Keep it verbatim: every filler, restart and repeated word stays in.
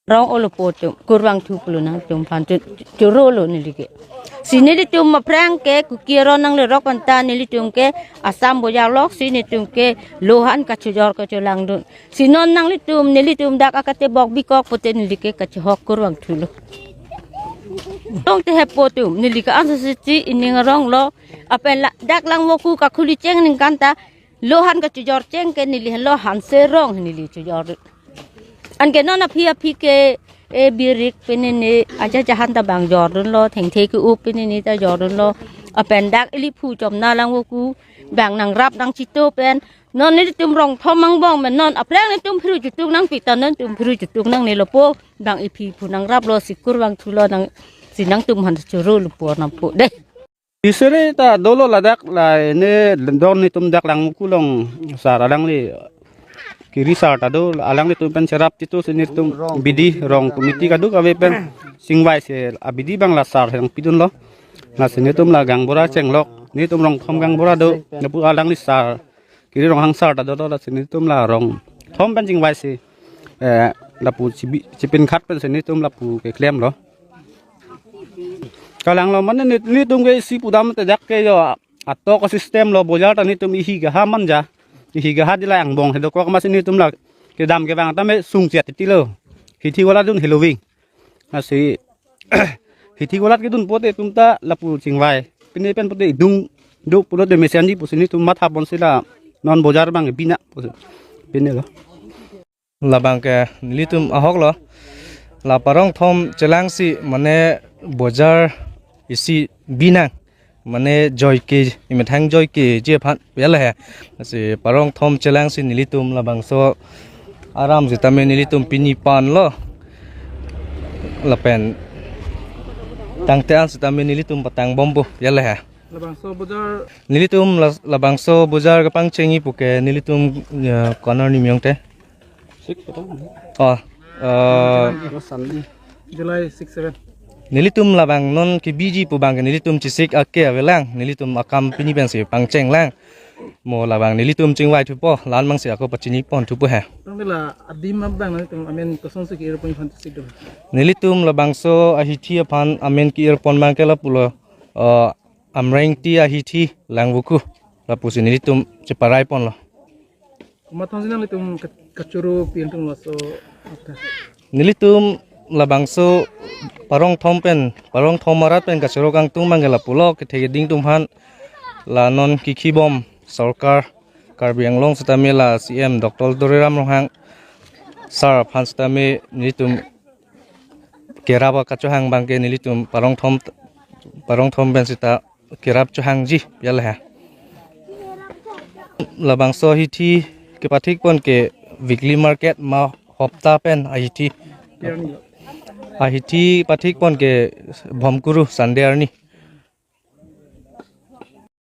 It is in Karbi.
Rong olo po atum, kurvangthu pulo nangtum aphan chu, choro lo neli ke. Si nelitum aphrang ke Kuki aron nanglerok anta nelitum ke Assam bojar lok si nelitum ke lohan kachojor kacholangdun. Si non nanglitum, nelitum dak akate bok bikok pute neli ke kachehok kurvangthu lo. Tong te hepo atum, neli ke ansose si ining arong lo, apen la, dak Langvoku kakhuli cheng ningkan ta, lohan kachojor cheng ke neli lo hanse rong neli chojor. Anke non aphi aphi ke e birik pinini aja jahan ta bang jordun lo, thengthe ke-up pinini ta jordun lo. Apen dak ili phu chomna Langvoku bang nangrap nangchito pen. Non nelitum rong thom angbong pen non aphrang nelitum phiru chutuk nangpi ta nontum phiru chutuk nangnelo po. Bang iphi phu nangrap lo si kurvangthu lo nang si nangtum aphan choro lo po nang po dei. Isere ta dolo ladak la ne don nelitum dak Langvoku along sar alangli kiri sar ta do alanglitum pen cherap chito si nelitum bidi rong committee kadokave pen chingvai si abidi bang la sar hang pidun lo. Lasi nelitum la gaonbura chenglok nelitum rong thom gaonbura do lapu alangli sar kiri rong hang sar ta dolo lasi nelitum la rong thom pen chingvai si, eh, lapu chibi, chipinkhat pen si nelitum lapu keklem lo. Kalang lo mane neli, nelitum ke isi pudam te dak ke jo atok system lo bojar ta nelitum ihi gaha manja. Ihi gaha dila angbong hedo kok masi nelitum la kedam kevang tame sungchet titi lo. Hithi golat dun heloving. Lasi hithi golat kedun pote atum ta lapu chingvai. Pine pen pote idung do pulote mesen di pusi nelitum matha ponsi la non bojar bang bina pusi. Pine lo. Labang ke nelitum ahok lo. La parong thom chelang si mane bojar isi binang. Mane joike, imethang joikeji aphan pi ala he. Si parong thom chelang si nelitum labangso aram sitame nelitum pini pan lo. Lapen tangte an sitame nelitum patang bombo pi ala he. Labangso bojar. Nelitum la, labangso bojar kepangchengji puke nelitum, ya, corner nimyong te. Sik petang. Oh, eh, July six seven. Nelitum labang non kebiji pu bang ke nelitum chesik ake avelang, nelitum akam pini pensi pangcheng lang. Mo labang nelitum chingvai thupo, lan mangsi ako pachini pon thupo he. Tang la adim abang nelitum amen kosonsi ke-ir pon aphan chesik do. Nelitum labangso ahithi aphan amen ke-ir pon bang ke lapulo, eh, Amrengti ahithi Langvoku lapusi nelitum cheparai ponlo. Komat thom si nanglitum ke-, kachoro pi atum laso apta? Nelitum labangso parong thom pen, parong thom arat pen kachoro kangtung bang ke lapulo kethe keding atum aphan la non kikhibom sorkar Karbi Anglong sitame la C M Doctor Tuliram Ronghang sir aphan sitame nelitum kerap kachohang bang ke nelitum parong thom, parong thom pen sita kerap chohangji pi ala he. Labangso ahithi kepathik pon ke weekly market ma hopta pen ahithi. Ahithi pathik pon ke Bhomkuru Sunday arni.